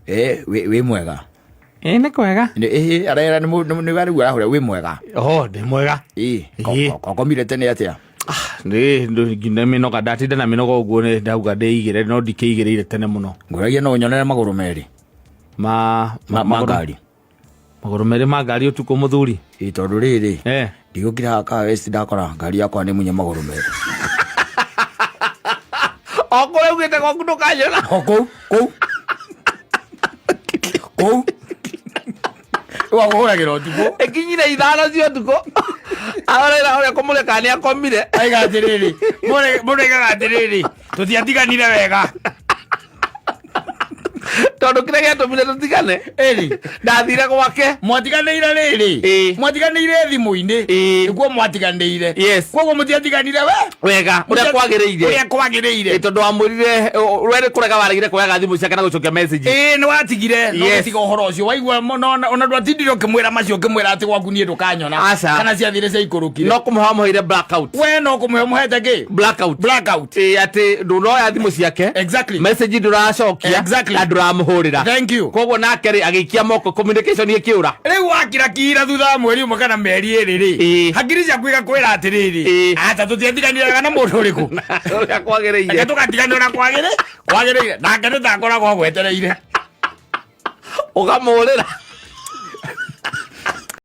Eh, wĩ mwega? Ĩ, nĩ kwega. Ĩ, arera nĩ warĩu arahũra, wĩ mwega? Oh, ndĩ mwega. Ĩ. Ĩ. Kokomire tene atĩa? Nĩ nginya mĩnoga, ndatinda na mĩnoga ũguo, nĩ ndauga ndĩigĩre, no ndikĩigĩrĩire tene mũno. Ngũragia no ũnyonere magũrũ merĩ ma ma ngari. Magũrũ merĩ ma ngari ũtukũ, mũthuri? Ĩ, tondũ rĩrĩ, Eh. ndigũkira haha Kahawa West, ndakora ngari yakwa nĩ munye magũrũ merĩ. O kũrĩa ugĩte gwaku ndũkanyona. O kũu wakũhũragĩra ũtukũ. Ĩkinyire 5 cia ũtukũ, arorera ũrĩa kũmũreka nĩ akomire. Aiga atĩrĩrĩ, mũndũ aigaga atĩrĩrĩ, tũtiatiganire wega. Tondũ kĩrĩa gĩatũmire tũtigane, Ĩrĩ. Ndathire gwake. Mwatiganĩire rĩrĩ? Ĩ. Mwatiganĩire thimũ-inĩ? Ĩ. Nĩguo mwatiganĩire? Yes. Koguo mũtiatiganire we wega ũrĩa kwagĩrĩire. Ũrĩa kwagĩrĩire. Ĩ, tondũ wamwĩrire rwerĩ kũrega, waregire kuoyaga thimũ ciake na gũcokia message. Ĩĩ, nĩ watigire no gũtiga ũhoro ũcio waigua mũno, ona ndwatindire ũkĩmwĩra macio, ũkĩmwĩra atĩ gwaku niĩ ndũkanyona. Aca. Kana ciathire ciaikũrũkire. No kũmũhe wamũheire blackout. We no kũmũhe mũhete kĩ? Blackout. Blackout. Ĩ, atĩ ndũnoya thimũ ciake, message ndũracokia, na ndũramũhũrĩra. Thank you. Koguo nake rĩ, agĩikia moko, communication ĩkĩũra. Rĩu wakira kira thutha wa mweri ũmwe kana mĩeri 2 rĩ, hakiri ciaku igakwĩra atĩrĩrĩ, ata tũtiatiganire na mũndũ ũrĩkũ? Ũrĩa kwagĩrĩire. Reke tũgatigana ũrĩa kwagĩrĩire, nake nĩ takoragwo agwetereire. Ũkamũhũrĩra.